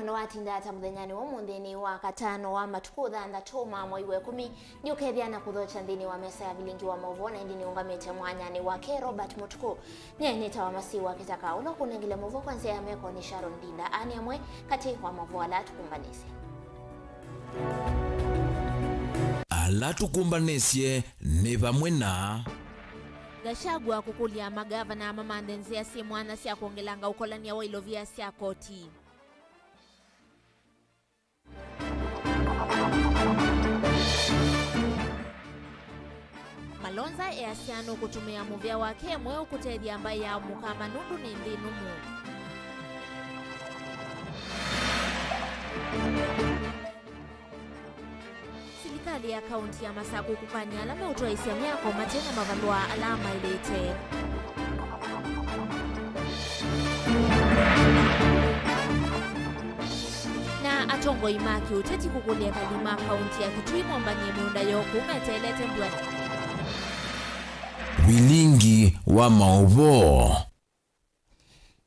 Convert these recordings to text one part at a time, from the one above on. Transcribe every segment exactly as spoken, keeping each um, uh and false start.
Nĩwatinda ata mũthenyanĩ wa ũmũnthĩ nĩ wa katano wa matukũ thanthatũ ma mwei wa ĩkũmi, nĩũkethĩa na kũthokya nthĩnĩ wa mesa ya vilingi wa maũvoo, na ĩndĩ nĩũngamĩte mwanyanĩ wake Robert Mũtukũ. Nyie nĩtawa Masiwa Kĩtaka, ũla ũkũnengele maũvoo kwa nzĩa ya meko nĩ Sharon Ndinda. Aa nĩ amwe katĩ wa maũvoo ala tũkũmbanĩsye. Ala tũkũmbanĩsye nĩ vamwe na Gachagua kũkũlya magavana mamanthe nzĩa syĩ mwanya sya kwongelanga ũkolany'a wa ilovia sya koti. Malonza easya nũkũtũmĩa mũvea wake mweũ kũtethya mbaĩ ya Mũkamba nũndũ nĩ nthĩ nũmũ. Silikalĩ ya kaunti ya Masakũ kũkany'a ala meũtwaĩsya myako mate na mavalũa ala maĩlĩte. Na atongoi ma kĩũteti kũkũlya ekali ma kaunti ya Kitui mombany'e mĩũnda yoo kũu meteelete mbua. Vilingi wa maũvoo.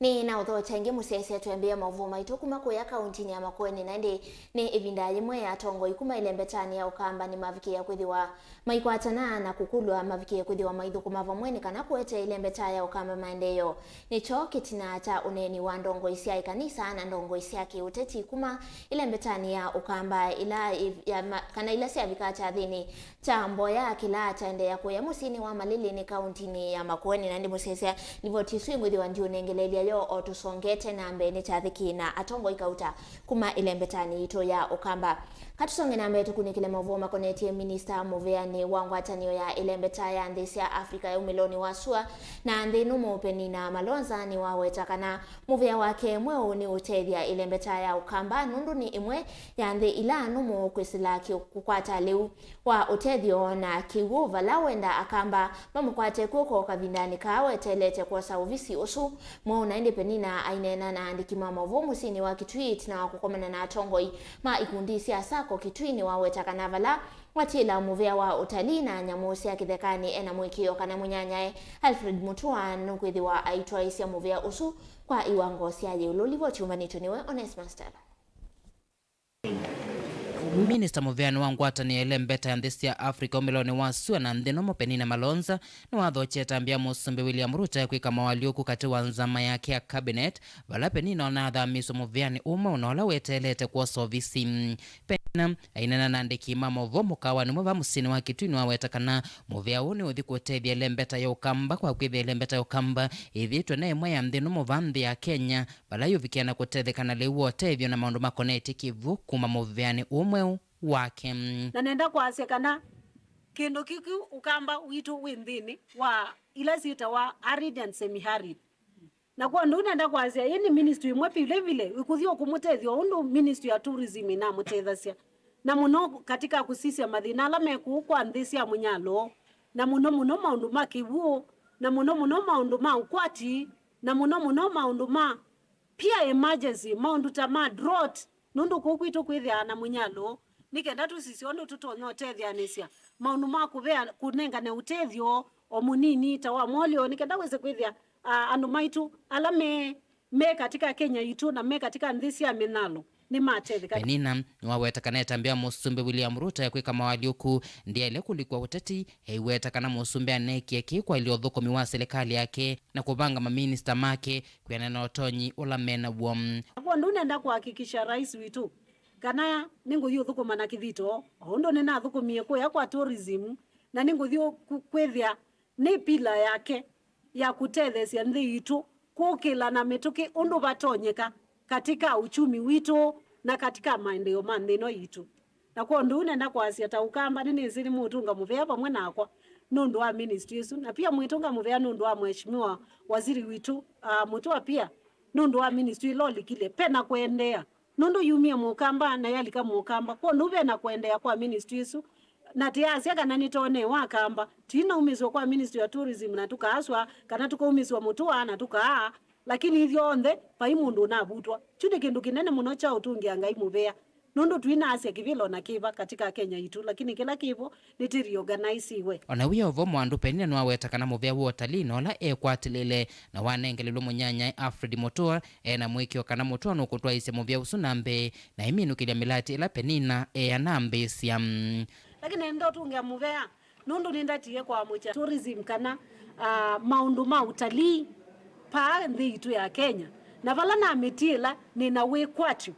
Nĩ na ũthokya ĩngĩ mũsyaĩĩsya twĩambĩĩa maũvoo maitũ kuma kũya kauntinĩ ya Makueni, na ĩndĩ nĩ ĩvinda yĩmwe ya atongoi kuma ĩlembetanĩ ya Ũkamba nĩmavikĩĩa kwĩthĩwa maikwatana na kũkũlw'a mavikĩe kwĩthĩwa maithũkũma vamwe nĩ kana kũete ĩlembeta ya Ũkamba maendeeo. Nĩkyo kĩtina kya ũneeni wa ndongoi sya ĩkanisa na ndongoi sya kĩũteti kuma ĩlembetanĩ ya Ũkamba ila ĩ-, ya ma-, kana ila syavika kyathĩnĩ kya mboya kĩla kyaendeea kũya mũsyĩnĩ wa Malĩlĩnĩ kauntinĩ ya Makueni, na ĩndĩ mũsyaĩĩsya livoti ĩsu ĩngwĩthĩwa ndiũnengeleelya yo o tũsongete na mbee nĩ kyathĩ kĩĩ na atongoi kauta kuma ĩlembetanĩ yitũ ya Ũkamba. Katũsonge na mbee tũkunĩkĩle maũvoo makonetye minista mũvĩanĩ wa ngwatanĩo ya ĩlembeta ya nthĩ sya Africa ya umĩlonĩ wa sua na nthĩ nũmũ Penina Malonza nĩwaweta kana mũvĩa wake mweũ nĩ ũtethya ĩlembeta ya Ũkamba nũndũ nĩ ĩmwe ya nthĩ ila nũmũ kwĩsĩla kĩ-, kũkwata lĩu wa ũtethyo na kĩw'ũ vala wenda Akamba mamũkwate kw'oko kavindanĩ kaa weteelete kwosa ovisi ũsu mweũ. Na ĩndĩ Penina aineena na aandĩki ma maũvoo mũsyĩnĩ wa Kitui ĩtina wa kũkomana na atongoi ma ikundi sya sako Kitui nĩwaweta kana vala watiĩla mũvĩa wa ũtalii na nyamũ sya kĩthekanĩ ena mũĩkĩĩo kana mũnyanyae Alfred Mutua nũkwĩthĩwa aitwaĩsya mũvĩa ũsu kwa iwango sya ĩũlũ. Livoti yũmbanĩtw'e nĩwe Onesmus Tala. Minista mũvĩanĩ wa ngwatanĩo ya ĩlembeta ya nthĩ sya Africa umĩlonĩ wa sua na nthĩ nũmũ Penina Malonza nĩwathokye ĩtambya ya Mũsumbĩ William Ruto ya kwĩka moalyũku katĩ wa nzama yake ya cabinet, vala Penina ona athamiswe mũvĩanĩ ũmwe na ũla weteelete kwosa ovisi. Penina aineena na andĩki ma maũvoo mũkaawanĩ ũmwe va mũsyĩnĩ wa Kitui nĩwaweta kana mũvĩa ũũ nĩũthi kũtethya ĩlembeta ya Ũkamba kwa kwĩthĩa ĩlembeta ya Ũkamba ĩthĩĩtwe na ĩmwe ya nthĩ nũmũ va nthĩ ya Kenya, vala yũvikĩa na kũtetheka na lĩu wa ũtethyo na maũndũ makonetye kĩw'ũ kuma mũvĩanĩ ũũ mweũ wake. Na nenda kwasya kana kĩndũ kĩu kĩu Ũkamba witũ wĩ nthĩnĩ wa ila syĩtawa arid and semi-arid. Na kwondũ nenda kwasya, ĩĩ nĩ ministry ĩmwe vile vile ĩkũthi o kũmũtethya ũndũ ministry ya tourism ĩnamũtethasya, na mũno katika kũsisya mathĩna ala me kũu kwa nthĩ sya mũnyalo, na mũno mũno maũndũ ma kĩw'ũ, na mũno mũno maũndũ ma ũkwati, na mũno mũno maũndũ ma pia emergency, maũndũ ta ma drought, nũndũ kũu kwitũ kwĩthĩaa na mũnyalo, nĩ kenda tũsisye ũndũ tũtonya ũtetheanĩsya maũndũ ma kũvea, kũnengane ũtethyo o mũnini ta wa mwolyo, nĩ kenda wĩse kwĩthĩa, a, andũ maitũ ala me, me katika Kenya itũ na me katika nthĩ sya mĩnyalo nĩmatetheka. Penina nĩwaweta kana ĩtambya ya Mũsumbĩ William Ruto ya kwĩka moalyũku ndyaĩle kũlikwa ũteti, eiweta kana Mũsumbĩ aneekie kĩĩ kwaĩlya ũthũkũmi wa silikalĩ yake na kũvanga maminista make kwĩanana na ũtonyi ũla me naw'o. Kwondũ nenda kũhakikisha rais witũ kana nĩngũthi ũthũkũma na kĩthito, o ũndũ nĩnathũkũmie kũya kwa tourism, na nĩngũthi ũ-, ku-, kwĩthĩa nĩ pila yake ya kũtetheesya nthĩ yitũ kũkĩla na mĩtũkĩ ũndũ vatonyeka katika uchumi witũ na katika maendeeo ma nthĩ ĩno yitũ. Na kwondũ ũu nenda kwasya ta Ũkamba, nĩnĩsĩ nĩmũũtũnga mũvea vamwe nakwa nũndũ wa ministry ĩsu, na pia mwĩtũnga mũvea nũndũ wa Mheshimiwa Waziri witũ, ah, Mutua pia nũndũ wa ministry ĩla ũlikile. Pe na kũendeea, nũndũ yumie Mũkamba na yalika Mũkamba. Kwondũ ve na kũendeea kwa ministry ĩsu, na tĩasya kana nĩtonewa Akamba, tũinaumĩswa kwa Ministry ya Tourism na tũkaaswa, kana tũkaumĩswa Mutua na tũkaa, lakini ithyonthe vai mũndũ ũnavutwa. Kyu nĩ kĩndũ kĩnene mũno kya ũtũngĩa Ngai mũvea. Nũndũ tũinaasya kĩvĩla o na kĩva katika Kenya itũ, lakini kĩla kĩvo nĩtĩreorganize-iwe. O na wĩ o vo, Mwandũ Penina nĩwaweta kana mũvea wa ũtalii na ũla ekwatĩlĩle na wanengelelwe mũnyanyae Alfred Mutua, e na mũĩkĩĩo kana Mutua nũkũtwaĩĩsya mũvea ũsu na mbee na aiminũkĩlya mĩlatĩ ĩla Penina eanambĩĩsya. Lakini nĩndotũngĩa mũvea nũndũ nĩndatie kũamũkya tourism kana, ah, maũndũ ma ũtalii paa nthĩ itũ ya Kenya, na vala namĩtiĩla nĩ na wĩkwatyo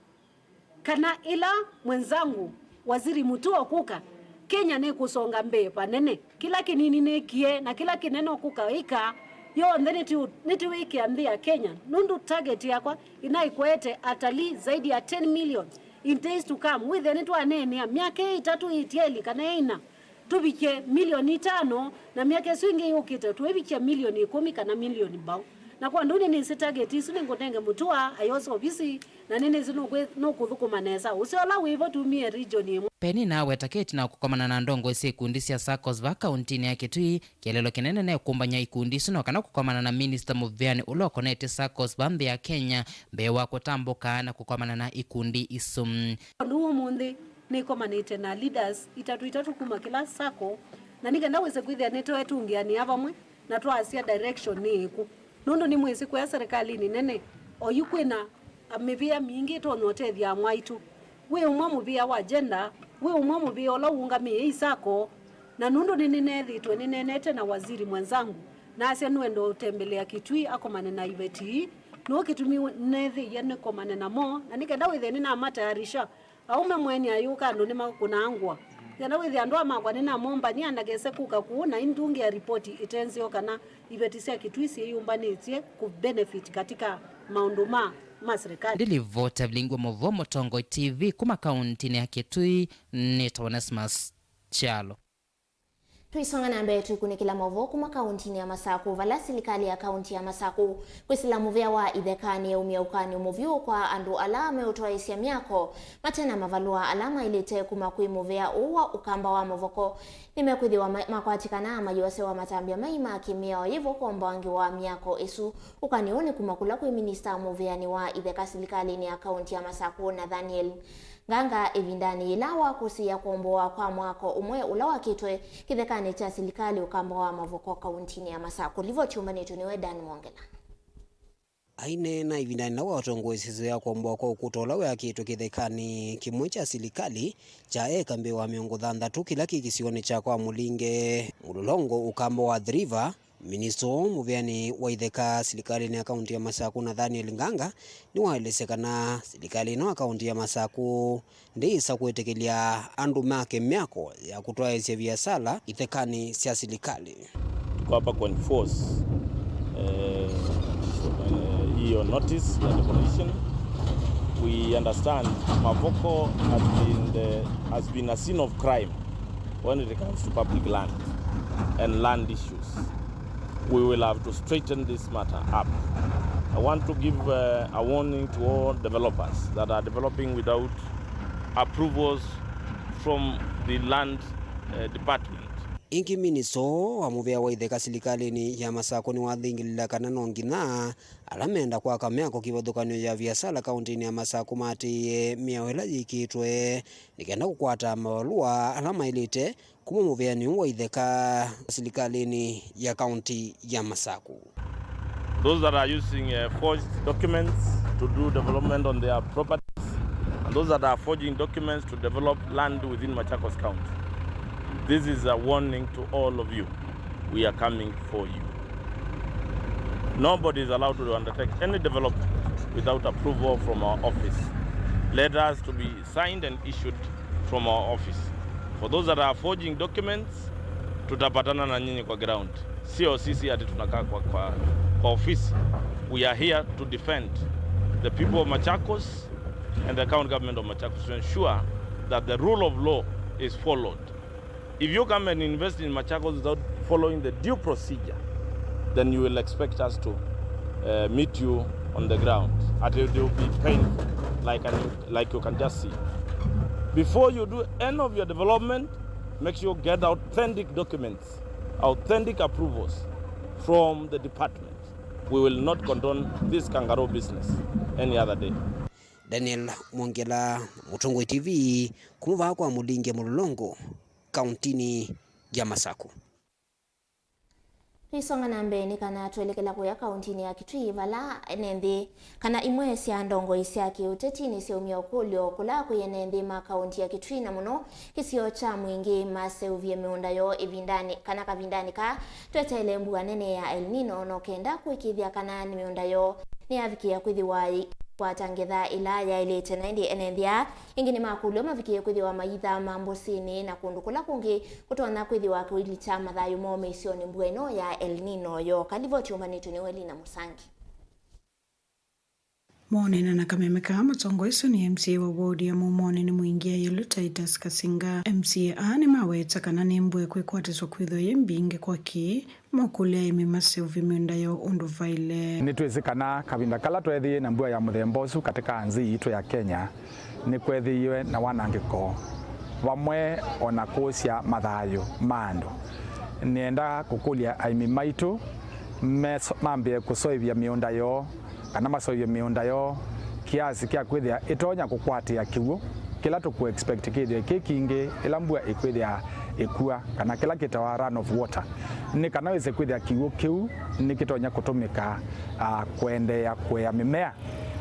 kana ĩla mwenzangu Waziri Mutua ũkũka, Kenya nĩkũsonga mbee vanene. Kĩla kĩnini nĩkie na kĩla kĩnene ũkũka ĩka, yonthe nĩtũ-, nĩtũwĩkĩa nthĩ ya Kenya, nũndũ target yakwa ĩnaĩkwete atalii zaidi ya ten million in days to come. Wĩthĩa nĩtwaneenea myaka ĩtatũ ĩtyaĩli kana ĩna, tũvikye milioni itano, na myaka ĩsu ĩngĩ yũkĩte tũĩvikya milioni ĩkũmi kana milioni mbau. Na kwa ndũnĩ nĩsĩ target isu nĩngũnenge Mutua ayose ovisi, na nĩnĩsĩ nũkwĩ-, nũkũthũkũma nesa. Ũseo ũla wĩ vo tumie region ĩmwe. Penina aweta kĩtina wa kũkomana na ndongoi sya ikundi sya SACCOs va kauntinĩ ya Kitui, kĩeleelo kĩnene nĩ kũmbany'a ikundi isu no kana kũkomana na minista mũvĩanĩ ũla ũkonetye SACCOs va nthĩ ya Kenya mbee wa kũtambũka na kũkomana na ikundi isu. Ũndũ ũmũnthĩ nĩkomanĩte na leaders itatũ itatũ kuma kĩla SACCO, na nĩ kenda wĩse kwĩthĩa nĩtũetũngĩanĩa vamwe na twaasya direction nĩ ĩkũ. Nũndũ nĩmwĩsĩ kũya serikalinĩ nene, oyu kwĩna mĩvĩa mingĩ ĩtonya ũtethya amwe aitũ. Wĩ ũmwe mũvĩa wa gender, wĩ ũmwe mũvĩa ũla ũũngamĩe i SACCO, na nũndũ nĩnĩneethĩtwe nĩneenete na waziri mwenzangu, nasya nũenda ũtembelea Kitui akomane na iveti ii, nũũ kĩtumi neethĩie nĩkomane namo, na nĩ kenda wĩthĩe nĩnamatayarisha. Aũme mweni ayũka andũ nĩmakũnaa ngũa. Kenda wĩthĩa andũ aa makwa nĩnamombany'a ndakese kũka kũũ na indungĩa ripoti ĩte nzeo kana iveti sya Kitui syĩyũmbanĩtye kũ benefit katika maũndũ ma, ma serikali. Ndilivota vilingwa mũvoo Mũtongoi T V kuma kauntinĩ ya Kitui, nĩtawa Onesmus Kyalo. Tũisonga na mbee, tũikunĩkĩla maũvoo kuma kauntinĩ ya Masakũ, vala silikalĩ ya kaunti ya Masakũ kwĩsĩla mũvĩa wa itheka nĩyaumya ũkany'o mũvyũ kwa andũ ala meũtwaĩĩsya myako mate na mavalũa ala maĩlĩte kuma kwĩ mũvĩa ũũ wa ũkamba wa mavoko. Nĩmekwĩthĩwa ma-, makwatĩkana mayĩosewa matambya mai ma kĩmĩao yĩvo kũomboangĩwa myako ĩsu. Ũkany'o ũũ nĩ kuma kũla kwĩ minista mũvĩanĩ wa itheka silikalĩnĩ ya kaunti ya Masakũ, Nathaniel Nganga ĩvindanĩ yĩla wakũsĩĩa kũomboa kwa mwako ũmwe ũla wakĩtwe kĩthekanĩ kya silikalĩ ũkamba wa mavoko kauntinĩ ya Masakũ. Livoti yũmbanĩtw'e nĩwe Dan Mwongela. Aineena ĩvindanĩ yĩla watongoesye ĩsĩso ya kũomboa kwa ũkũta ũla weakĩtwe kĩthekanĩ kĩmwe kya silikalĩ kya eka mbee wa mĩongo thanthatũ kĩla kĩ kĩsionĩ kya kwa Mũlinge, mũlolongo ũkamba wa Athi River, Minista ũũ mũvĩanĩ wa itheka silikalĩnĩ ya kaunti ya Masakũ, Nathaniel Nganga, nĩwaelesya kana silikalĩ ĩno ya kaunti ya Masakũ ndĩĩsa kwĩtĩkĩlya andũ make myako ya kũtwaĩĩsya viasala ithekanĩ sya silikalĩ. Tuko hapa kuenforce, eh, eh, hiyo notice ya demolition. We understand Mavoko has been the, has been a scene of crime when it comes to public land and land issues. We will have to straighten this matter up. I want to give, uh, a warning to all developers that are developing without approvals from the land, uh, department. Ĩngĩ, minista ũũ wa mũvĩa wa itheka silikalĩnĩ ya Masakũ nĩwathingĩlĩla kana no nginya ala menda kwaka myako kĩvathũkany'o ya viasala kauntinĩ ya Masakũ maatĩĩe mĩao ĩla yĩkĩtwe nĩ kenda kũkwata mavalũa ala maĩlĩte kuma mũvĩanĩ ũũ wa itheka silikalĩnĩ ya kaunti ya Masakũ. Those that are using, uh, forged documents to do development on their properties, and those that are forging documents to develop land within Machakos County, this is a warning to all of you. We are coming for you. Nobody is allowed to undertake any development without approval from our office. Letters to be signed and issued from our office. For those that are forging documents, tutapatana na nyinyi kwa ground. Sio sisi ati tunakaa kwa, kwa, kwa ofisi. We are here to defend the people of Machakos and the county government of Machakos to ensure that the rule of law is followed. If you come and invest in Machakos without following the due procedure, then you will expect us to, uh, meet you on the ground. And it will be painful, like, an, like you can just see. Before you do any of your development, make sure you get authentic documents, authentic approvals from the department. We will not condone this kangaroo business any other day. Daniel Mwongela, Mũtongoi T V, kuma vaa kwa Mũlinge Mũlolongo, kauntinĩ ya Masaku. Tũisonga na mbee nĩ kana twelekela kũya kauntinĩ ya Kitui, vala ene nthĩ kana imwe sya ndongoi sya kĩũteti nĩsyaumya ũkũlyo kũla kwĩ ene nthĩ ma kaunti ya Kitui, na mũno kĩsio kya Mwingĩ maseũvye mĩũnda yoo ĩvindanĩ kana kavindanĩ kaa tweteele mbua nene ya El Nino, no kenda kũĩkĩĩthya kana nĩ mĩũnda yoo nĩyavikĩĩa kwĩthĩwa ĩkwata ngetha ĩla yaĩlĩte. Na ĩndĩ ene nthĩ aa ĩngĩ nĩmakũlw'a mavikĩĩe kwĩthĩwa mayĩthama mbũsĩnĩ na kũndũ kũla kũngĩ kũtonya kwĩthĩwa kũilikya mathayũ moo mĩisyonĩ mbua ĩno ya El Nino yooka. Livoti yũmbanĩtw'e nĩ Welina Mũsangi. Moonene na kameme kaa mũtongoi ũsu nĩ M C A wa ward ya Mumonĩ nĩ Mwingĩ ya Yelũ, Titus Kasinga. M C A aa nĩmaweta kana nĩ mbua ĩkwĩkwatĩswa kwĩthĩwa yĩ mbingĩ kwakĩ, makũlya aĩmi maseũvye mĩũnda yoo ũndũ vaĩle. Nĩtwĩsĩ kana kavinda kala tweethĩie na mbua ya mũthemba ũsu katĩ ka nthĩ yitũ ya Kenya, nĩkweethĩiwe na wanangĩko vamwe o na kũsya mathayũ ma andũ. Nĩenda kũkũlya aĩmi maitũ meso-, mambĩe kũseũvya mĩũnda yoo, kana maseũvye mĩũnda yoo kĩasi kya kwĩthĩa ĩtonya kũkwatĩa kĩw'ũ kĩla tũkũ expect kĩthĩwe kĩ kingĩ ĩla mbua ĩkwĩthĩa ĩkua, kana kĩla kĩtawa run of water, nĩ kana wĩse kwĩthĩa kĩw'ũ kĩu nĩkĩtonya kũtũmĩka, ah, kũendeea kũea mĩmea,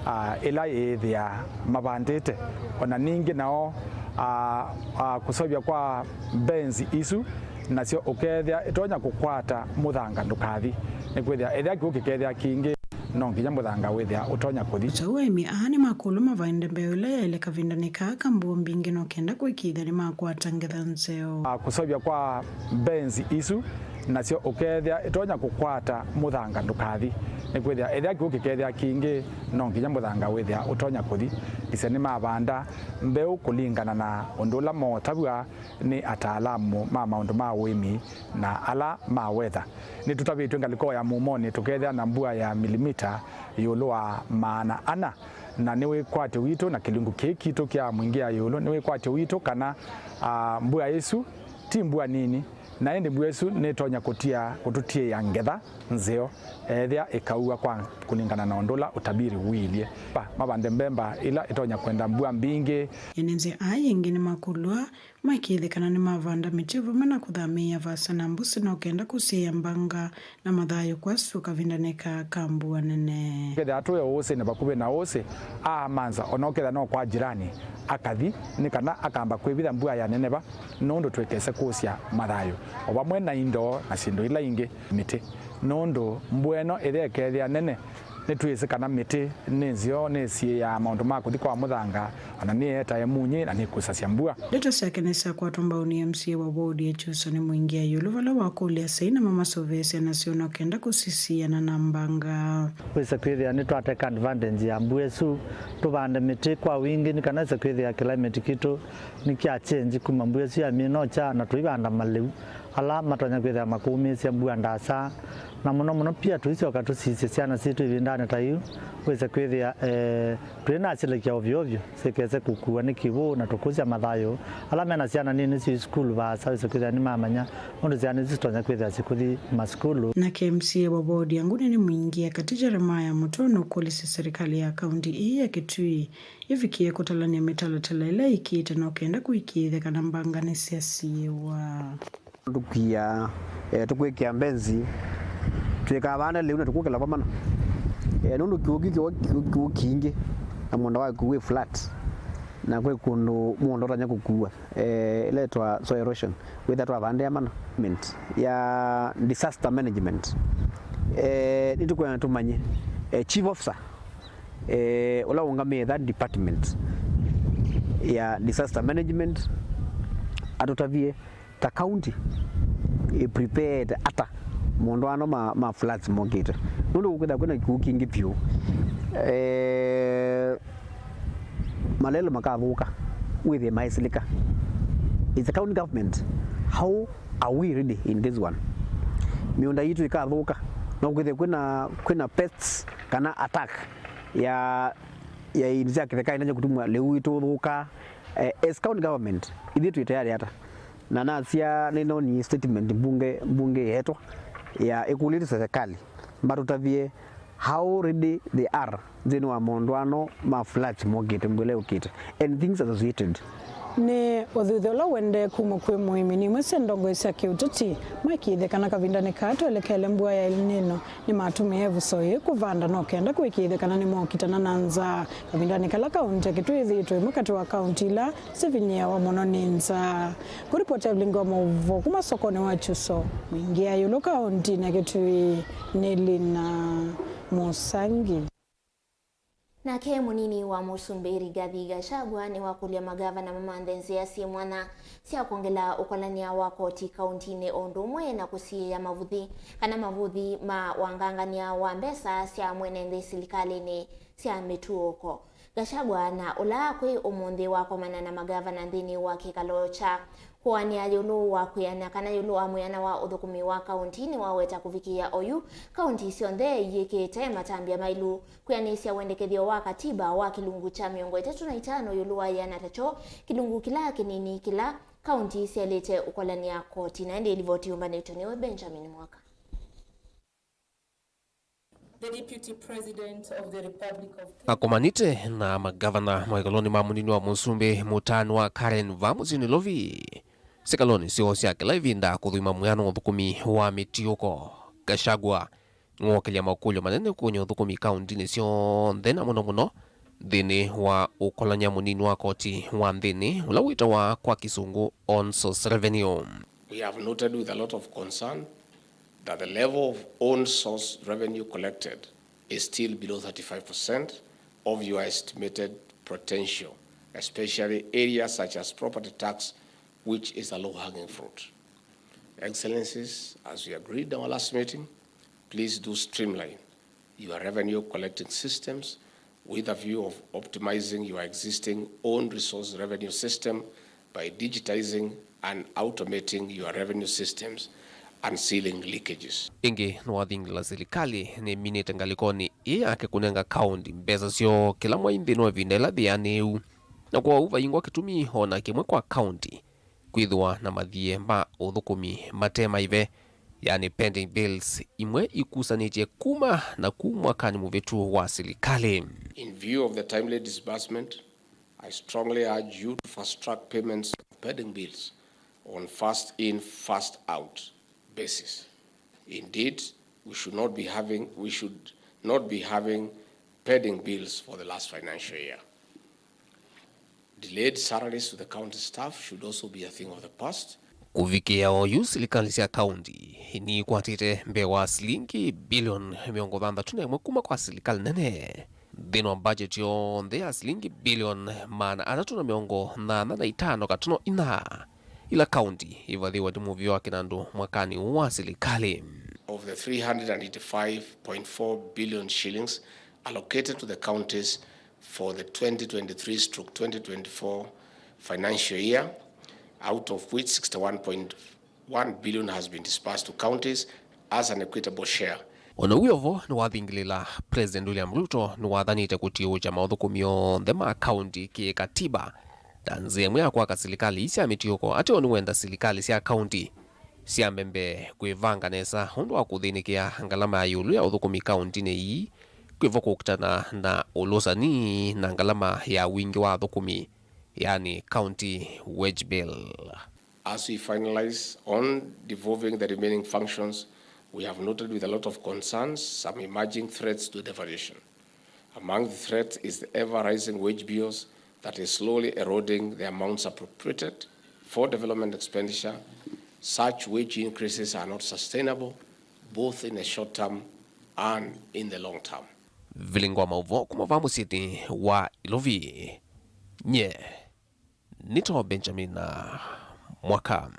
ah, ĩla yĩĩthĩa mavandĩte. O na ningĩ nao, ah, ah, kũseũvya kwa benzi isu nasyo ũkeethĩa ĩtonya kũkwata mũthanga ndũkathi, nĩkwĩthĩa ethĩa kĩw'ũ kĩkethĩa kingĩ, no nginya mũthanga wĩthĩa ũtonya kũthi. Kwoou aĩmi aa nĩmakũlw'a mavande mbeũ ĩla yaĩle kavindanĩ kaa ka mbua mbingĩ no kenda kũĩkĩĩthya nĩmakwata ngetha nzeo. Ah, kũseũvya kwa benzi isu nasyo ũkeethĩa ĩtonya kũkwata mũthanga ndũkathi, nĩkwĩthĩa ethĩa kĩw'ũ kĩkethĩa kingĩ, no nginya mũthanga wĩthĩa ũtonya kũthi. Ĩsya nĩmavanda mbeũ kũlingana na ũndũ ũla mootavw'a nĩ ataalamu ma maũndũ ma ũĩmi na ala ma weather. Nĩtũtavĩtw'e ngalĩko ya Mumonĩ tũkeethĩa na mbua ya milimita ĩũlũ wa maana ana, na nĩ wĩkwatyo witũ na kĩlungu kĩĩ kitũ kya Mwingĩ ya Yelũ nĩ wĩkwatyo witũ kana, ah, mbua ĩsu ti mbua nini, na ĩndĩ mbua ĩsu nĩtonya kũtia, kũtũtiĩa ngetha nzeo ethĩa ĩkaua kwa kũlingana na ũndũ ũla ũtabiri ũilyĩ. Pa, mavande mbemba ila ĩtonya kwenda mbua mbingĩ. Ene nzĩa aa ĩngĩ nĩmakũlw'a maĩkĩĩthye kana nĩmavanda mĩtĩ vamwe na kũthamĩĩa vaasa na mbũsĩ no kenda kũsiĩĩa mbanga na mathayũ kwa sua kavindanĩ kaa ka mbua nene. Kethĩa twĩ ũsĩnĩ vakuvĩ na ũsĩ, aamanza o na ũkethĩa no kwa jirani akathi, nĩ kana akamba kwĩvitha mbua yaneneva, nũndũ twĩkese kũsya mathayũ, o vamwe na indo na syĩndũ ila ingĩ, mĩtĩ. Nũndũ mbua ĩno ĩthĩa ĩkethĩa nene, nĩtwĩsĩ kana mĩtĩ nĩ nzeo, nĩsiĩĩaa maũndũ ma kũthi kwa mũthanga, o na nĩyetae munyi na nĩkusasya mbua. Ndeto syake nĩsyakwatwa mbau nĩ M C A wa ward ya Kyusoni Mwingĩ ya Yelũ, vala wakũlya asyai na mamasũvĩe syana syoo no kenda kũsisiana na mbanga. Wĩse kwĩthĩa nĩtwateka advantage ya mbua ĩsu, tũvande mĩtĩ kwa wingĩ, nĩ kana ĩse kwĩthĩa climate kitũ nĩkya change kuma mbua ĩsu yamina ũkya, na tũivanda malĩu ala matonya kwĩthĩa makũmĩĩsya mbua ndasa. Na mũno mũno pia tũisyoka tũsisye syana sitũ ĩvindanĩ ta yĩu, wĩse kwĩthĩa, eh, tũinasilĩkya ovyo ovyo, syĩkese kũkuwa nĩ kĩw'ũ na tũkũsya mathayũ. Ala mena syana nini syĩ sukulu vaasa, wĩse kwĩthĩa nĩmamanya ũndũ syana isu sitonya kwĩthĩa syĩkũthi masukulu. Nake M C A wa ward ya Nguni nĩ Mwingĩ ya Katĩ Jeremiah Mũtũnũ kũlĩsya serikali ya kaunti ĩĩ ya Kitui ĩvikĩe kũtalany'a mĩtalatala ĩla ĩkĩĩte no kenda kũĩkĩĩthya kana mbanga nĩsyasiĩĩwa. Tũkwia, eh, tũkwĩkĩa mbenzi, twĩkavanda lĩu na tũkũkĩla vamana. Eh, nũndũ kĩw'ũ kĩ kĩw'ũ, kĩw'ũ, kĩw'ũ kingĩ, na mũũnda waku wĩ flat, na kwĩ kũndũ mũũnda ũtanya kũkuwa, eh, ĩla ĩtwa soil erosion, wĩtha twavandĩa mana. Management ya disaster management. Eh, nĩtũkwenda tũmanye, eh, chief officer, eh, ũla ũngamĩe that department ya disaster management atũtavye ta county ĩ prepared ata maũndũ ano ma, ma floods mokĩte, nũndũ gũkwĩtha kwĩna kĩw'ũ kingĩ vyũ. Eh, malelo makathũka, wĩthĩe maĩsĩlĩka. It's the county government. How are we ready in this one? Mĩũnda yitũ ĩkathũka, no kwĩthĩe kwĩna, kwĩna pests kana attack ya, ya indi sya kĩthekanĩ ĩtonya kũtuma lĩu itũthũka. Eh, as county government, ithyĩ twĩ tayari ata? Na nasya nĩnonie statement mbunge, mbunge yetwa ya ĩkũlĩtye serikali matũtavye How ready they are nthĩnĩ wa maũndũ ano ma floods mokĩte, mbua ĩla yũkĩte, and things associated. Nĩ ũthuthyo ũla ũendee kuma kwĩ mũĩmi. Nĩ imwe sya ndongoi sya kĩũteti maĩkĩĩthya kana kavindanĩ kaa twelekele mbua ya El Nino nĩmatũmĩe ĩvuso yĩĩ kũvanda no kenda kũĩkĩĩthya kana nĩmokitana na nzaa kavindanĩ kala kaũnti ya Kitui ĩthĩĩtwe ĩmwe katĩ wa kaũnti ila sivinyĩawa mũno nĩ nzaa. Kũripoti ya Vilingi wa Maũvoo kuma sokonĩ wa Kyuso, Mwingĩa ĩũlũ kaũntinĩ ya Kitui, nĩ Lina Mũsangi. Nake mũnini wa mũsumbĩ Rigathi Gachagua nĩwakũlya magavana mamanthe nzĩa syĩ mwanya sya kwongela ũkolany'a wa koti kaũntinĩ o ũndũ ũmwe na kũsiĩĩa mavuthi kana mavũthi ma wangangany'a wa mbesa sya mwene nthĩ silikalĩnĩ sya mĩtũũko. Gachagua na ũla kwĩ ũmũnthĩ wakomana na magavana nthĩnĩ wa kĩkalo kya kũanĩa ĩũlũ wa kwĩana kana ĩũlũ wa mwĩana wa ũthũkũmi wa kaũnti nĩwaweta kũvikĩĩa oyu kaũnti syonthe iyĩkĩĩte matambya maĩlu kwĩanĩsya wendekethyo wa katiba wa kĩlungu kya mĩongo ĩtatũ na itano ĩũlũ wa yĩana ta kyo kĩlungu kĩla kĩnini kĩla kaũnti syaĩlĩte ũkolany'a koti. Na ĩndĩ livoti yũmbanĩtwe nĩwe Benjamin Mwaka. The Deputy President of the Republic of Kenya. Akomanĩte na magavana ma ĩkalonĩ ma mũnini wa mũsumbĩ mũtaanĩwa Karen vaa mũsyĩ Nairobi, sikalonĩ syoo sya kĩla ĩvinda kũthũima mwĩana wa ũthũkũmi wa mĩtiũko. Gachagua nĩwookĩlya makũlyo manene kũũnya ũthũkũmi kaũntinĩ syonthe, na mũno mũno nthĩnĩ wa ũkolany'a mũnini wa koti wa nthĩnĩ, ũla wĩtawa kwa kĩsũngũ own source revenue. We have noted with a lot of concern that the level of own source revenue collected is still below thirty-five percent of your estimated potential, especially areas such as property tax, which is a low-hanging fruit. Excellencies, as we agreed in our last meeting, please do streamline your revenue collecting systems with a view of optimizing your existing own resource revenue system by digitizing and automating your revenue systems and sealing leakages. Ĩngĩ nĩwathingĩla silikalĩ nĩminĩte ngalĩkonĩ ĩĩ yake kũnenga kaũnti mbesa syoo kĩla mwai nthĩnĩ wa ĩvinda ĩla yĩanĩu, na kwoou vaingwa kĩtumi o na kĩmwe kwa kaũnti kwĩthĩwa na mathiĩ ma ũthũkũmi mate maĩve, yani pending bills, imwe ikusanĩtye kuma na ku mwakanĩ mũvĩtu wa silikalĩ. In view of the timely disbursement, I strongly urge you to fast track payments of pending bills on first in, first out basis. Indeed, we should not be having, we should not be having pending bills for the last financial year. Delayed salaries to the county staff should also be a thing of the past. Kũvikĩa oyu, silikalĩ sya kaunti niikwatĩte mbee wa silingi bilioni mĩongo thanthatũ na ĩmwe kuma kwa silikalĩ nene nthĩnĩ wa budget yonthe ya silingi bilioni maana atatũ na mĩongo nyanya na itano katono inya, ila kaunti ivathĩwe nĩ mũvĩa wa kĩnandũ mwakanĩ ũũ wa silikalĩ. Of the three hundred and eighty-five point four billion shillings allocated to the counties for the twenty twenty-three stroke twenty twenty-four financial year, out of which sixty-one point one billion has been disbursed to counties as an equitable share. O na wĩ o vo, nĩwathingĩlĩla President William Ruto nĩwathanĩte kũtiũũkya maũthũkũmi onthe ma kaunti kĩ-katiba ta nzĩa ĩmwe ya kwaka silikalĩ ii sya mĩtiũko. Ateo nĩwenda silikalĩ sya kaunti syambe mbee kwĩvanga nesa ũndũ wa kũthĩnĩkĩa ngalama ya ĩũlũ ya ũthũkũmi kauntinĩ ii, kwĩvo kũkitana na ũlũsani na ngalama ya wingĩ wa athũkũmi, yani county wage bill. As we finalize on devolving the remaining functions, we have noted with a lot of concerns some emerging threats to devolution. Among the threats is the ever-rising wage bills that is slowly eroding the amounts appropriated for development expenditure. Such wage increases are not sustainable, both in the short term and in the long term. Vilingi wa maũvoo kuma vaa mũsyĩnĩ wa Ilovi, nye nĩtawa Benjamin Mwaka.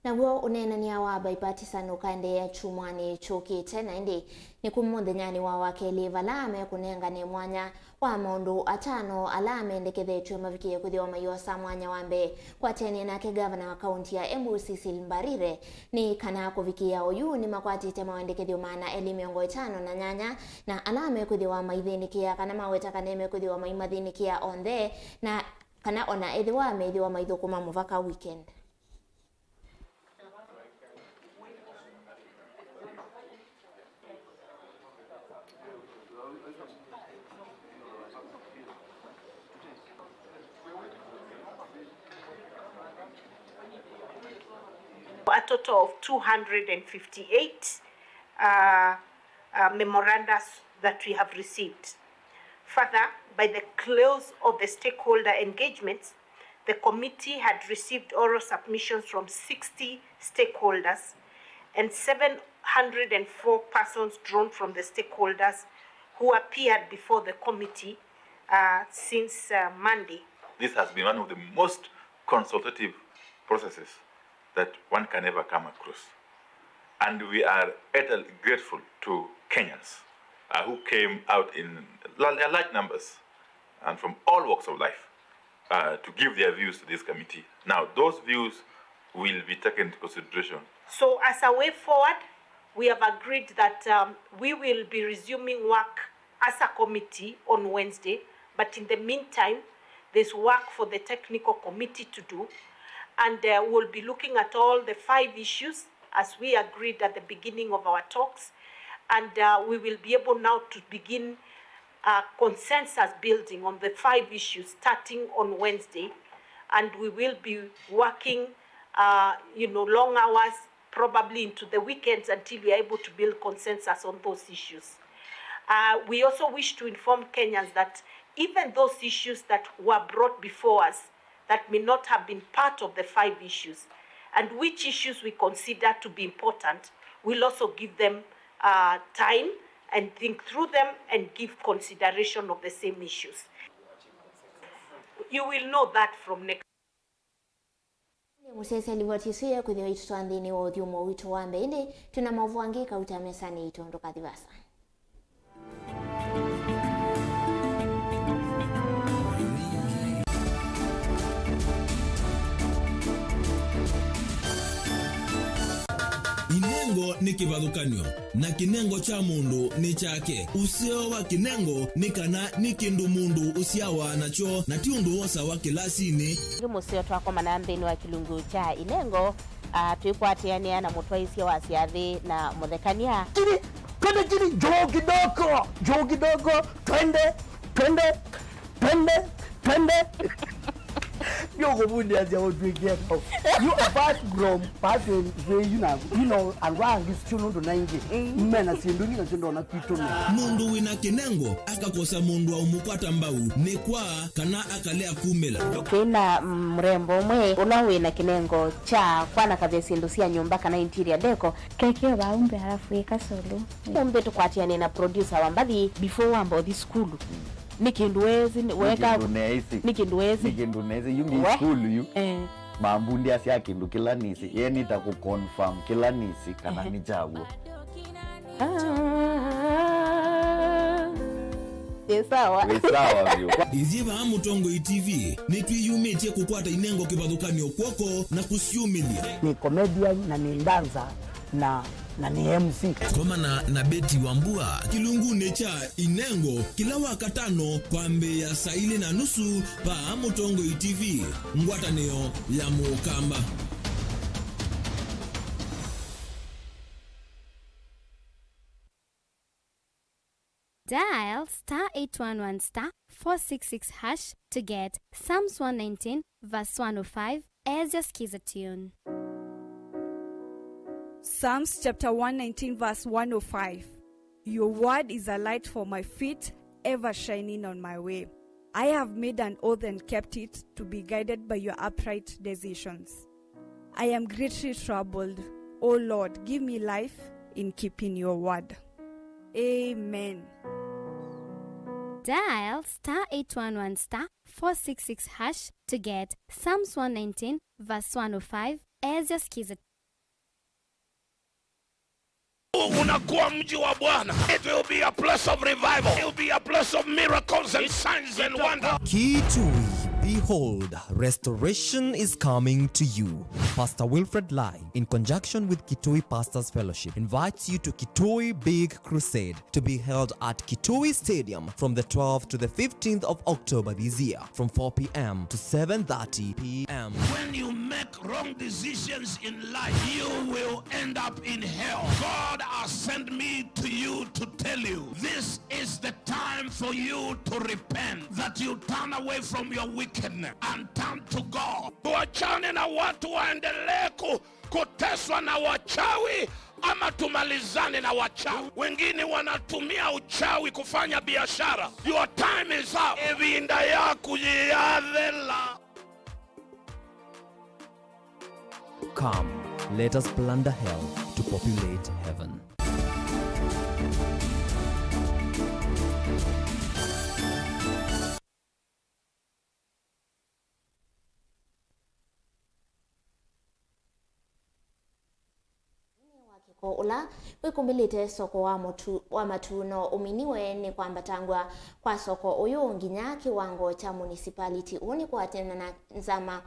Naw'o ũneenany'a wa bipartisan ũkaendeea kyumwanĩ kyũkĩte, na ĩndĩ nĩ kuma mũthenyanĩ wa wakelĩ vala mekũnengane mwanya wa maũndũ atano ala mendekethetw'e mavikĩe kwĩthĩwa maiosa mwanya wa mbee. Kwatene nake ngavana wa kaunti ya Embu Cecil Mbarire nĩ kana kũvikĩĩa oyu nĩmakwatĩte mawendekethyo maana elĩ mĩongo ĩtano na nyanya, na ala mekwĩthĩwa maithĩnĩkĩa kana maweta kana mekwĩthĩwa maimathĩnĩkĩa onthe, na kana ona ethĩwa methĩwa maithũkũma mũvaka weekend. A total of two hundred fifty-eight uh, uh, memoranda that we have received. Further, by the close of the stakeholder engagements, the committee had received oral submissions from sixty stakeholders and seven hundred and four persons drawn from the stakeholders who appeared before the committee uh, since uh, Monday. This has been one of the most consultative processes that one can ever come across. And we are eternally grateful to Kenyans uh, who came out in la- large numbers and from all walks of life uh, to give their views to this committee. Now, those views will be taken into consideration. So, as a way forward, we have agreed that um, we will be resuming work as a committee on Wednesday, but in the meantime, there's work for the technical committee to do, and uh, we'll be looking at all the five issues as we agreed at the beginning of our talks, and uh, we will be able now to begin uh, consensus building on the five issues starting on Wednesday, and we will be working, uh, you know, long hours, probably into the weekends, until we are able to build consensus on those issues. Uh, we also wish to inform Kenyans that even those issues that were brought before us that may not have been part of the five issues, and which issues we consider to be important, we'll also give them uh, time and think through them and give consideration of the same issues. You will know that from next. Nĩ mũsyaĩĩsya livoti ĩsu ya kwĩthĩwa itũtwaa nthĩnĩ wa ũthyũmũo witũ wa mbee, ĩndĩ twĩ na maũvoo angĩ kauta mesanĩ itũ. Ndũkathi vaasa. Inengo nĩ kĩvathũkany'o, na kĩnengo kya mũndũ nĩ kyake. Ũseo wa kĩnengo nĩ kana nĩ kĩndũ mũndũ ũsyawa nakyo, na ti ũndũ wosawa kĩlasinĩ. Ĩngĩ mũseo twakomana nthĩnĩ wa kĩlungu kya inengo, ah, twĩkwatĩanĩa na mũtwaĩsya wa syathĩ na mũthekany'a. Chini, twende chini, juu kidogo, juu kidogo, twende, twende, twende, twende. Ndio kuvundia sia utwĩkie kau. You apart from pathway, you know, you know, andũ angĩ sio nũndũ na ingĩ. Mm. Mena syĩndũ ingĩ na syĩndũ ona kwitũ no. Mũndũ wĩna kĩnengo akakosa mũndũ wa ũmũkwata mbau nĩ kwa kana akalea kumĩla. Twĩna, mm, mũrembo ũmwe ũla wĩna kĩnengo kya kwanakavya syĩndũ sya nyũmba kana interior deco. Kekeo vaumbe alafu ĩka solo. Ũmbĩ tũkwatĩanĩe na producer wa mbathi before wamba ũthi sukulu. Nĩ kĩndũ weesĩ, nĩ- Nĩ weka- kĩndũ neesĩ. Nĩ kĩndũ weesĩ. Nĩ kĩndũ neesĩ. Yu ngi We. Sukulu yu. Eh. Mambundĩasya kĩndũ kĩla nĩsĩ. Ye nĩta kũ confirm kĩla nĩsĩ kana Ehe. Nĩ kyaw'o. Ah. Nĩ sawa. Wĩ sawa vyũ. Ithyĩ vaa Mũtongoi T V nĩtwĩyumĩtye kũkwata inengo kĩvathũkany'o kw'oko na kũsyumĩlya. Nĩ comedian na nĩ dancer na, na nĩ M C. Komana na Betty Wambua kĩlungunĩ kya Inengo kĩla Wakatano kwambĩĩa saa ilĩ na nusu vaa Mũtongoi T V, ngwatanĩo ya Mũkamba. Dial star eight one one star four six six hash to get Psalms one nineteen verse one oh five as your skiza tune. Psalms chapter one nineteen verse one oh five. Your word is a light for my feet, ever shining on my way. I have made an oath and kept it, to be guided by your upright decisions. I am greatly troubled. O Lord, give me life in keeping your word. Amen. Dial star eight one one star four six six hash to get Psalms one nineteen verse one oh five as your skiza. Unakuwa mji wa Bwana. It will be a place of revival. It will be a place of miracles and signs and wonders. Kitui, behold, restoration is coming to you. Pastor Wilfred Lai, in conjunction with Kitui Pastors Fellowship, invites you to Kitui Big Crusade to be held at Kitui Stadium from the twelfth to the fifteenth of October this year, from four p.m. to seven thirty p.m. When you make wrong decisions in life, you will end up in hell. God has sent me to you to tell you, this is the time for you to repent, that you turn away from your wickedness and turn to God. Tuachane na watu waendelee ku Kuteswa na wachawi ama tumalizane na wachawi? Wengine wanatumia uchawi kufanya biashara. Your time is up. Ĩvinda yaku yĩyathela. Come, let us plunder hell to populate heaven. Nĩ wa kĩko ũla wĩkumbĩlĩte soko wa mũtu, wa matu no ũminiwe nĩ kwambatangw'a kwa soko ũyũ nginya kĩwango kya municipality. Ũu nĩ kũatana na nzama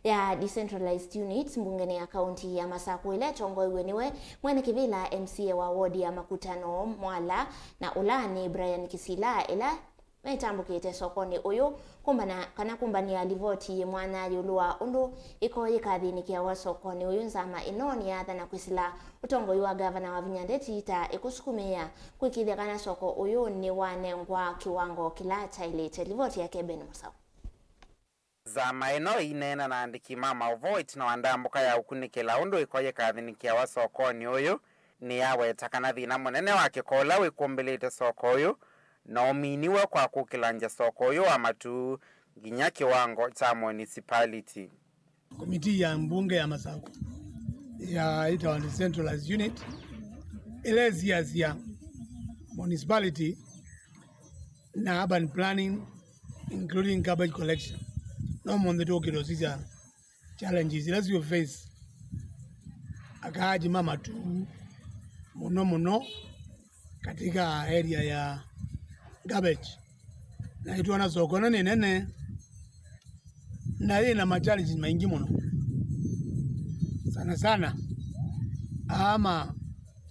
ya decentralized units mbungenĩ ya kaunti ya Masakũ ĩla ĩtongoew'e nĩwe mwene kĩvĩla M C A wa ward ya Makutano Mwala na ũla nĩ Brian Kisila ĩla metambũkĩte sokonĩ ũyũ kũmbana, kana kũmbanĩa livoti yĩ mwanya ĩũlũ wa ũndũ ĩko yĩkathĩnĩkĩawa sokonĩ ũyũ. Nzama ĩno nĩyathana kwĩsĩla ũtongoi wa ngavana Wavinya Ndeti ta ĩkũsukumĩĩa kũĩkĩĩthya kana soko ũyũ nĩwanengwa kĩwango kĩla kyaĩlĩte. Livoti yake Ben Mũsau. Nzama ĩno ĩineena na andĩki ma maũvoo ĩtina wa ndambũka ya ũkunĩkĩla ũndũ ĩko yĩkathĩnĩkĩawa sokonĩ ũyũ, nĩyaweta kana thĩna mũnene wa kĩko ũla wĩkumbĩlĩte soko ũyũ no ũminiwe kwa kũkĩlangya soko ũyũ wa matu nginya kĩwango kya municipality. Komitii ya mbunge ya Masakũ ya ĩtawa Decentralized Unit ĩlesiasya municipality na urban planning, including garbage collection. No mũnthĩ tũkĩte ũsisya challenges ila siũ face akaaji ma matu mũno mũno katika area ya garbage. Na ĩtwona soko ĩno nĩ nene na yĩ na ma challenges maingĩ mũno, sana sana aa ma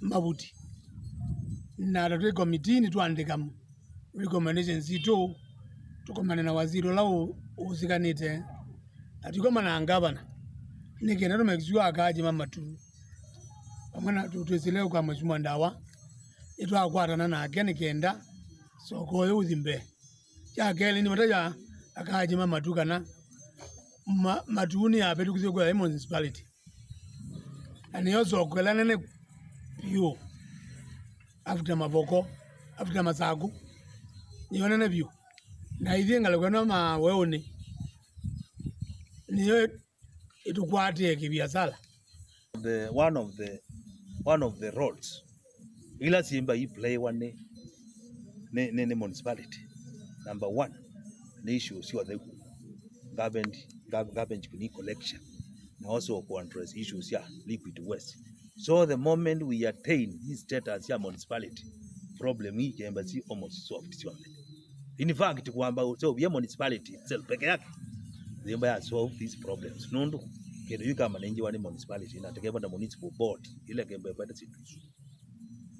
mavuti. Na ta twĩ komitii nĩtwaandĩka recommendations sitũ, tũkomane na waziri ũla ũ-, ũsikanĩte, na tũikomana na ngavana, nĩ kenda tũ make sure akaaji ma matu vamwe na tũ-, twĩsĩle kwa Mheshimiwa Ndawa, nĩtwakwatana nake nĩ kenda soko ũyũ ũthi mbee. Kya kelĩ, nĩvatavya akaaji ma matu kana ma-, matu nĩyavĩtũkĩthw'e kwa municipality. Na nĩyo soko ĩla nene vyũ after Mavoko, after Masakũ, nĩyo nene vyũ. Na ithyĩ ngalĩko ĩno Maweũnĩ nĩyo ĩtũkwatĩe kĩviasala. The, one of the, one of the roles ila syĩmba iplayiwa nĩ, nĩ, nĩ, nĩ municipality. Number one, nĩ issues sya ũtheu, garbage, gar-, garbage collection, na also ku address issues sya liquid waste. So the moment we attain this status ya municipality, problem hii kemba si almost solved syonthe. In fact, kwamba ũseũvye municipality itself peke yake, nzĩmba ya solve these problems. Nũndũ kĩndũ yu kamanenjiwa nĩ municipality na tekevanda municipal board, ile kemba ĩvanda syĩndũ isu.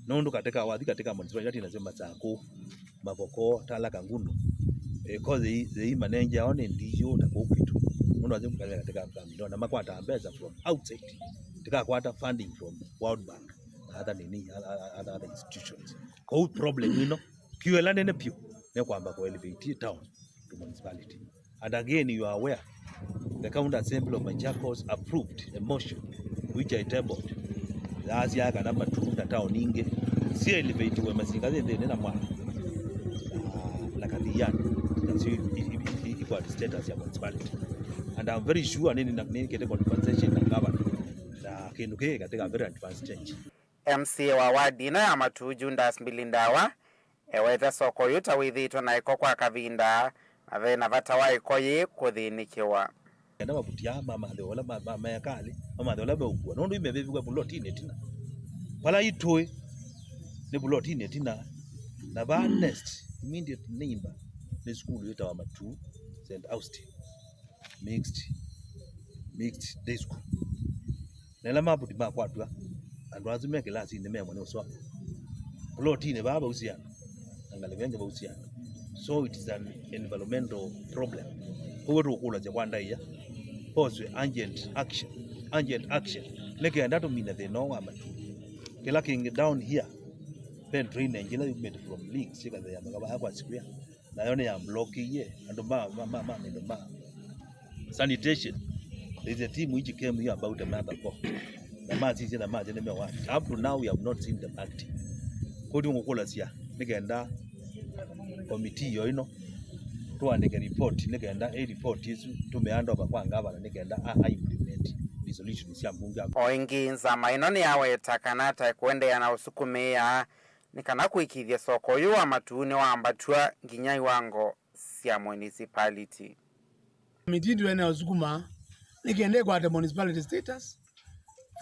Nũndũ katika, wathi katika municipality ati nasema Masakũ, Mavoko, Tala, Kangundo, eh, ko they, they manenji ao nĩ D O ta kũu kwitũ. Nũndũ athi katika, katika kambi, na makwata mbesa from outside. Tikakwata funding from World Bank na other nini, other, other, other institutions. Kwoou problem ĩno, kĩo ĩla nene vyũ, nĩ kwamba kũ elevate town to municipality. And again, you are aware, the County Assembly of Machakos approved a motion which I tabled. Yaasya kana matunda town ingĩ si elevate we masinga thĩ nthĩnĩ na mwana na, na Kathiani, na sio i-, i-, i-, equal status ya municipality. And I'm very sure nĩ, nĩ, nĩnĩkĩte conversation na governor na kĩndũ kĩĩ katika very advanced stage. M C A wa ward ĩno ya Matuu, Judas Mbili Ndawa, ewete soko ũyũ ta wĩthĩĩtwe na ĩko kwa kavinda, na ve na vata wa ĩko yĩĩ kũthĩnĩkĩwa. Enda mavuti aa mamathĩwe ũla ma-, ma-, mekalĩ, mamathĩwe ũla meũkua, nũndũ imevĩviw'e vulotinĩ ĩtina. Vala itũĩ nĩ vulotinĩ ĩtina, na vaa next, immediate neighbor, nĩ sukulu yĩtawa Matuu Saint Austin. Mixed, mixed day school. Na ĩla mavuti makwatw'a, andũ asu me kĩlasinĩ memwe nĩ ũswa. Plotinĩ vaa vausiana, na ngalĩko ĩngĩ vausiana. So it is an environmental problem. Kwoou tũkũlasya kwa ndaĩa, poswe urgent action, urgent action, nĩ kenda tũmine thĩna ũũ wa matu. Kĩla kĩngĩ down here, ve drainage ĩla yumĩte from Links, ĩkathea mpaka vaya kwa Square. Nayo nĩ ya block iye andũ ma, ma, ma, ma, ma, ma sanitation. The team which came here about a month ago, na masisye na masya nĩmewa. Up to now we have not seen them acting. Koti ngũkũlasya nĩ kenda committee yo ĩno tũandĩke report nĩ kenda ĩ report ĩsu tũmĩandova kwa ngavana nĩ kenda a, a implement resolution sya mbunge. O ĩngĩ, nzama ĩno nĩyaweta kana ta ĩkũendeea na ũsukumĩĩa nĩ kana kũĩkĩĩthya soko ũyũ wa matuu nĩwambatw'a nginya iwango sya municipality. Mĩtindo ĩna ũsukuma nĩ kenda ĩkwate municipality status,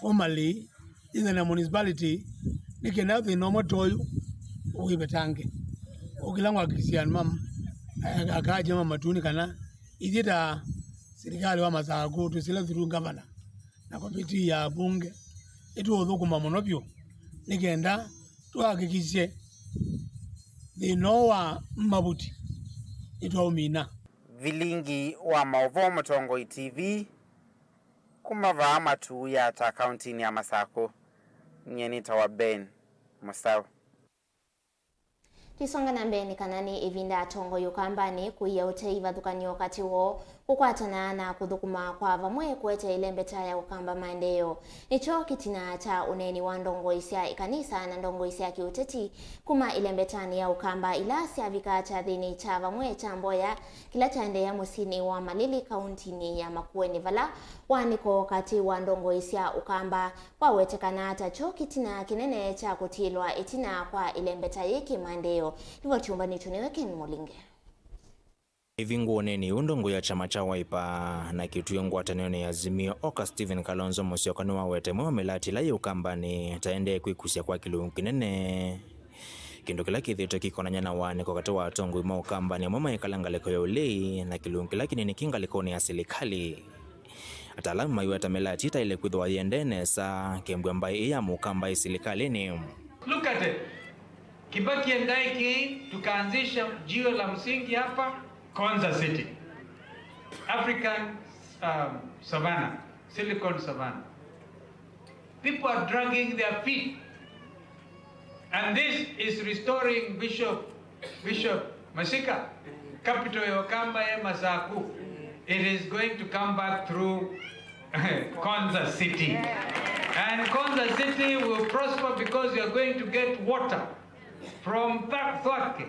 formerly ĩthe na municipality, nĩ kenda thĩna ũmwe ta ũyũ ũivetange. Ũkĩla ngwakikisya andũ ma akaaja ma matuni kana ithyĩ ta sirikali wa Masakũ twĩsĩla through governor na committee ya bunge nĩtũũthũkũma mũno vyũ nĩ kenda tũhakikisye thĩna ũũ wa mavuti nĩtwaũmina. Vilingi wa maũvoo Mũtongoi T V kuma vaa Matuu Yatta kauntinĩ ya Masakũ. Nyie nĩtawa Ben Mũsaũ. Tũisonga na mbee nĩ kana nĩ ĩvinda atongoi Ũkambanĩ kũia ũtei ivathũkany'o katĩ woo kũkwatana na kũthũkũma kwa vamwe kũete ĩlembeta ya Ũkamba maendeeo. Nĩkyo kĩtina kya ũneeni wa ndongoi sya ĩkanisa na ndongoi sya kĩũteti kuma ĩlembetanĩ ya Ũkamba ila syavika kyathĩnĩ kya vamwe kya mboya kĩla kyaendeea mũsyĩnĩ wa Malili kauntinĩ ya Makueni, vala waanĩko katĩ wa ndongoi sya Ũkamba kwawetekana ta kyo kĩtina kĩnene kya kũtiĩlwa ĩtina kwa ĩlembeta yĩ kĩmaendeeo. Livoti yũmbanĩtw'e nĩwe Ken Mũlinge. Ĩvingu ũneeni ũũ, ndongoi ya kyama kya Wiper na kĩtuĩ ngwatanĩonĩ ya Azimio, oka Stephen Kalonzo Musyoka nĩwawete ĩmwe wa mĩlati ĩla yĩ Ũkambanĩ ta ĩendee kwĩkusya kwa kĩlungu kĩnene, kĩndũ kĩla kĩthĩĩtwe kĩkonany'a na waanĩko katĩ wa atongoi ma Ũkambanĩ amwe maikala ngalĩko ya ũlei na kĩlungu kĩla kĩnini kĩ ngalĩkonĩ ya silikalĩ. Ataalamu maiweta mĩlati ĩtaĩle kwĩthĩwa yĩendee nesa kembw'a mbaĩ ĩ ya Mũkamba ĩ silikalĩnĩ. Look at it. Kibaki and I came, tukaanzisha jiwe la msingi hapa, Konza City. African, um, Savannah, Silicon Savannah. People are dragging their feet. And this is restoring Bishop, Bishop Masika, capital ya Ũkamba ya Masaku. It is going to come back through Konza City. And Konza City will prosper because you are going to get water from Thwa-, Thwake.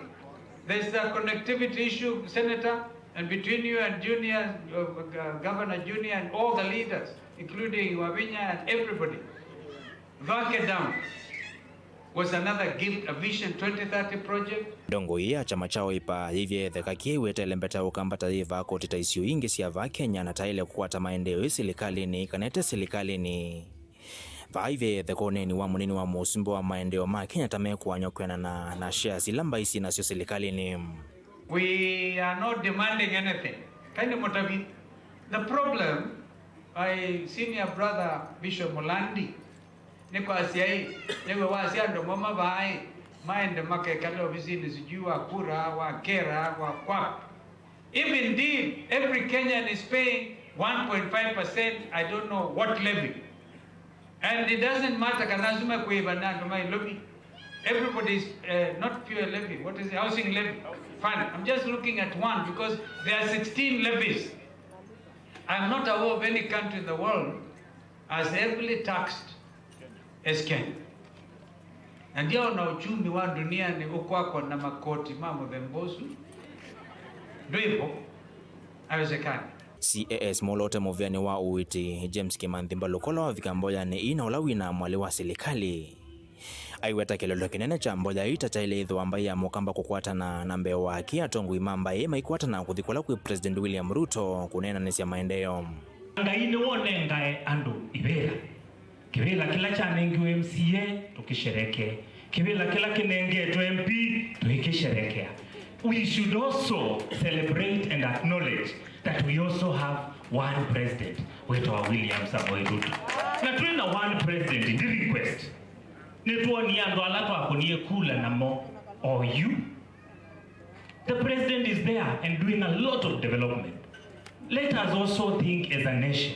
There's a connectivity issue, Senator, and between you and Junior, uh, Governor Junior and all the leaders, including Wavinya and everybody. Thwake Dam was another gift, a Vision twenty thirty project. Ndongoi ya kyama kya Wiper yĩvye ĩtheka kĩĩ wĩtele mbeta Ũkamba ta yĩvaa koti ta isio ingĩ sya vaa Kenya na taĩle kũkwata maendeeo ĩ silikalĩnĩ kana ĩte silikalĩnĩ. Vaa ĩvye ĩtheka ũneeni wa mũnini wa mũsumbĩ wa maendeeo ma Kenya ta mekũany'a kwĩanana na shares ila mbaĩ syĩ nasyo silikalĩnĩ. We are not demanding anything. Kaini mũtavi. The problem, my senior brother Bishop Mulandi, nĩ kwasya ĩ, nĩwe wasya andũ amwe mavaa ĩ, maende makekale ovisinĩ sijui wa KURA, wa KERA, wa KUAP. If indeed every Kenyan is paying one point five percent, I don't know what levy. And it doesn't matter kana asu mekwĩva nĩ andũ ma levy. Everybody is, uh, not pure levy. What is it? Housing levy. Fund. I'm just looking at one because there are sixteen levies. I'm not aware of any country in the world as heavily taxed as Kenya. Na ndiona uchumi wa duniani ũkwakwa na makoti ma mũthemba ũsu. Ndwĩvo. Haiwezekani. C A S moloote mũvĩanĩ wa ũiiti, James Kĩmanthi Mbalũka ũla wavika mboyanĩ ii na ũla wina mwalĩ wa silikalĩ, aiweta kĩlolo kĩnene kya mboya ii ta kyaĩle ĩthĩwa mbaĩ ya Mũkamba kũkwatana na mbee wa akĩ atongoi ma mbaĩ maikwatana kũthi kũla kwĩ President William Ruto kũneenanĩsya maendeeo. Ngai nĩwe ũnengae andũ ivĩla. Kĩvĩla kĩla kyanengiwe M C A tũkĩsherekee. Kĩvĩla kĩla kĩnengetwe M P tũikĩsherekea. We should also celebrate and acknowledge that we also have one president wĩtawa William Samoei Ruto. Na twĩ na one president, ndi request. Nĩtwonie andũ ala twakũnie kula namo oyu. The president is there and doing a lot of development. Let us also think as a nation,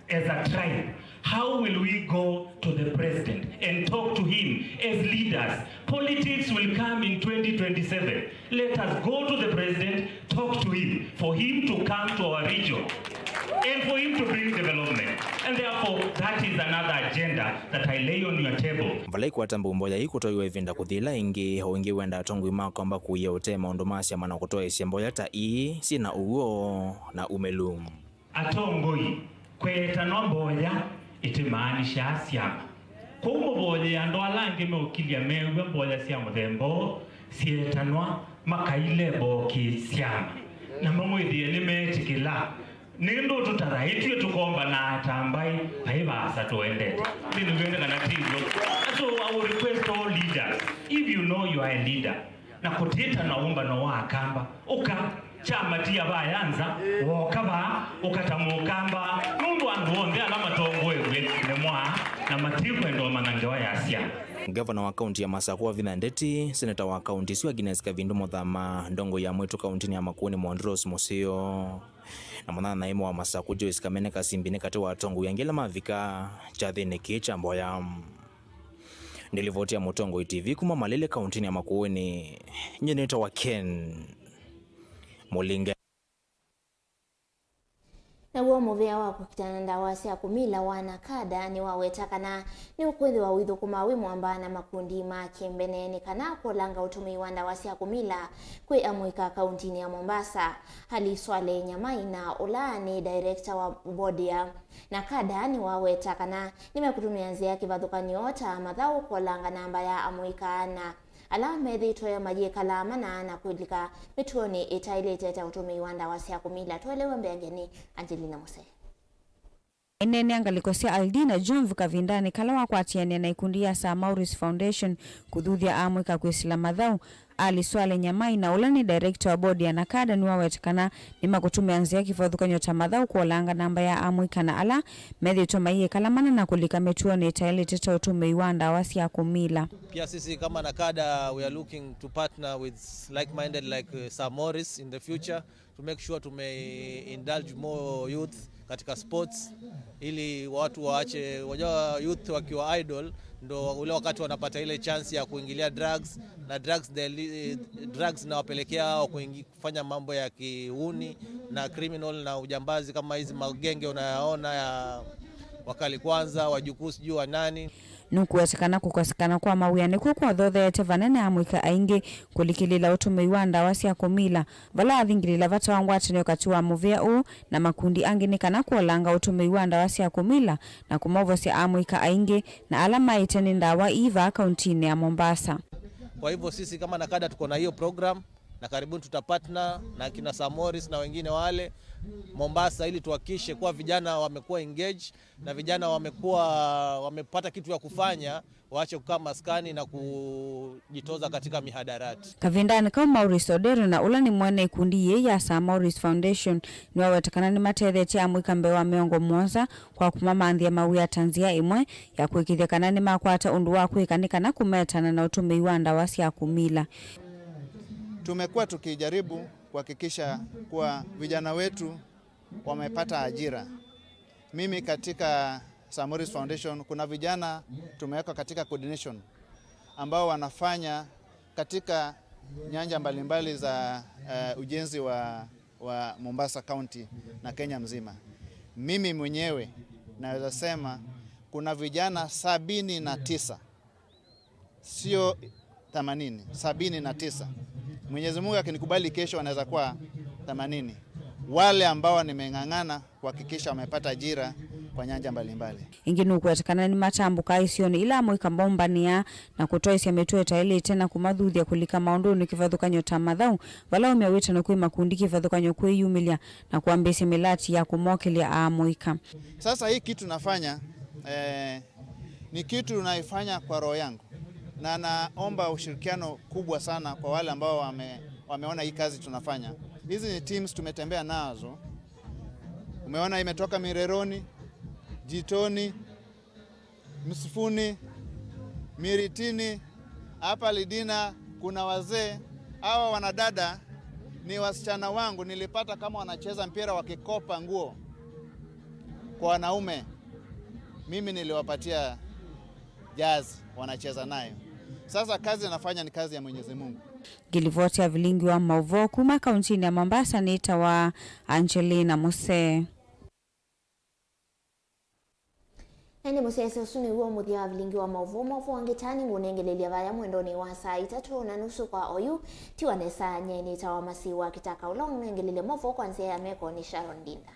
as a tribe. How will we go to the president and talk to him as leaders? Politics will come in twenty twenty-seven. Let us go to the president, talk to him, for him to come to our region and for him to bring development. And therefore, that is another agenda that I lay on your table. Vala ikwata mbumbo ya ikũtwaiwa ĩvinda kũthi ĩla ĩngĩ, o ĩngĩ wenda atongoi makomba kũia ũtee maũndũ ma syama na kũtwaĩsya mboya ta ii syĩ na ũw'o na umĩlu. Atongoi, kweetanwa mboya ĩtĩmaanishaa syama. Kwoou mũvoyee andũ ala angĩ meũkilya mew'a mboya sya mũthemba ũũ syeetanwa, makailebokĩ syama, namo mwĩthĩe nĩmeetĩkĩla. Nĩ ndũ tũtara ĩtw'ĩ tũkombanaa ta mbaĩ, vai vaasa tũendete. Nĩnĩw'ene kana ti w'o? So I will request all leaders, if you know you are a leader, na kũtĩta na ũmbano wa Akamba. Ũka, kyama ti ava ya nza, woka vaa, ũka ta Mũkamba, nũndũ andũ onthe ala matongoew'e nĩ mwaa na matikwenda ũmanya ngewa ya syama. Ngavana wa kaunti ya Masakũ Wavinya Ndeti, seneta wa kaunti ĩsu Agnes Kavindu Mũthama, ndongoi ya mwĩtũ kauntinĩ ya Makueni Mwandu Rose Mũseo, na mũnyanyaĩmwe wa Masakũ Joyce Kamene Kasimbi nĩ katĩ wa atongoi angĩ ala mavika kyathĩnĩ kĩĩ kya mboya. Nĩ livoti ya Mũtongoi T V kuma Malili kauntinĩ ya Makueni, nyie nĩtawa Ken Mũlinge. Naw'o mũvĩa wa kũkitana na ndawa sya kũmila wa NACADA nĩwaweta kana nĩũkwĩthĩwa ũithũkũma wĩ mwamba na makundi ma kĩmbene nĩ kana kũlanga ũtũmĩi wa ndawa sya kũmila kwĩ amũika kauntinĩ ya Mombasa. Ali Swale Nyamai na ũla nĩ director wa bodi ya NACADA nĩwaweta kana nĩmekũtũmĩa nzĩa kĩvathũkany'o ta mathaũ kũlanga namba ya amũika na ala methĩĩtwe mayĩkalaa mana na kũlika mĩtuonĩ ĩtaĩlĩte ta ũtũmĩi wa ndawa sya kũmila. Tũelewe mbeange nĩ Angelina Muse. Aineenea ngalĩko sya Aldina Jomvu kavindanĩ kala wakwatĩanĩa na ikundi ya Sir Maurice Foundation kũthuthya amũika kwĩsĩla mathaũ, Ali Swale Nyamai na ũla nĩ director wa bodi ya NACADA nĩwaweta kana nĩmakũtũmĩa nzĩa kĩvathũkany'o ta mathaũ kũolanga namba ya amũika na ala methĩĩtwe mayĩkala mana na kũlika mĩtuonĩ ĩtaĩlĩte ta ũtũmĩi wa ndawa sya kũmila. Pia sisi kama NACADA, we are looking to partner with like-minded like, uh, Sir Maurice in the future to make sure tume indulge more youth katika sports ili watu waache, wajua youth wakiwa idle ndo ule wakati wanapata ile chance ya kuingilia drugs, na drugs, the, drugs zinawapelekea wao kuingi-, kufanya mambo ya kiuni na criminal na ujambazi kama hizi magenge unayaona ya Wakali Kwanza, wajukuu sijui wa nani. Nũkũweta kana kũkosekana kwa mawĩa nĩkw'o kwathotheete vanene amũika aingĩ kũlikĩlĩĩla ũtũmĩi wa ndawa sya kũmila, vala athingĩlĩĩla vata wa ngwatanĩo katĩ wa mũvĩa ũũ na makundi angĩ nĩ kana kũolanga ũtũmĩi wa ndawa sya kũmila na kũmovosya amũika aingĩ na ala maĩte nĩ ndawa ii vaa kauntinĩ ya Mombasa. Kwa hivyo sisi kama NACADA tuko na hiyo program, na karibuni tutapartner na kina Sir Maurice na wengine wale Mombasa, ili tuhakikishe kuwa vijana wamekuwa engaged na vijana wamekuwa wamepata kitu ya kufanya, waache kukaa maskani na kujitoza katika mihadarati. Kavindanĩ kau, Maurice Odero na ũla nĩ mwene ikundi yĩĩ ya Sir Maurice Foundation nĩwaweta kana nĩmatethetye amũika mbee wa mĩongo mũonza kwa kũmamanthĩa mawĩa ta nzĩa ĩmwe ya kũĩkĩĩthya kana nĩmakwata ũndũ wa kwĩka nĩ kana kũmetana na ũtũmĩi wa ndawa sya kũmila. Tumekuwa tukijaribu kuhakikisha kuwa vijana wetu wamepata ajira. Mimi katika Sir Maurice Foundation kuna vijana tumeweka katika coordination ambao wanafanya katika nyanja mbalimbali za, eh, ujenzi wa, wa Mombasa County na Kenya mzima. Mimi mwenyewe naweza sema kuna vijana sabini na tisa, sio themanini, sabini na tisa. Mwenyezi Mungu akinikubali, kesho wanaweza kuwa themanini. Wale ambao nimeng'ang'ana kuhakikisha wamepata ajira kwa nyanja mbalimbali. Ĩngĩ nũkweta kana nĩmatambũkaa isionĩ ila amũika maũmbanĩaa na kũtwaĩsya mĩtuo ĩtaĩlĩte na kũmathuthya kũlika maũndũnĩ kĩvathũkany'o ta mathaũ, vala umya wĩtano kwĩ makundi kĩvathũkany'o kwĩyumĩlya na kwambĩĩsya mĩlati ya kũmokĩlya amũika. Sasa hii kitu nafanya, eh, ni kitu naifanya kwa roho yangu. Na naomba ushirikiano kubwa sana kwa wale ambao wame-, wameona hii kazi tunafanya. Hizi ni teams tumetembea nazo. Umeona imetoka Mireroni, Jitoni, Msifuni, Miritini, hapa Aldina kuna wazee. Hawa wanadada ni wasichana wangu, nilipata kama wanacheza mpira wakikopa nguo kwa wanaume. Mimi niliwapatia jezi wanacheza nayo. Sasa kazi anafanya ni kazi ya Mwenyezi Mungu. Ngĩlivoti ya vilingi wa maũvoo kuma kauntinĩ ya Mombasa nĩtawa Angelina Musee. Na ĩndĩ mũsyaĩĩsya ũsu nĩw'o mũthya wa vilingi wa maũvoo. Maũvoo angĩ ta nĩngũnengelelya vaya mwendonĩ wa saa itatũ na nusu kwa oyu. Tiwa nesa, nyie nĩtawa Masi wa Kitaka, ũla ũnengelelya maũvoo kwa nzĩa ya meko nĩ Sharon Ndinda.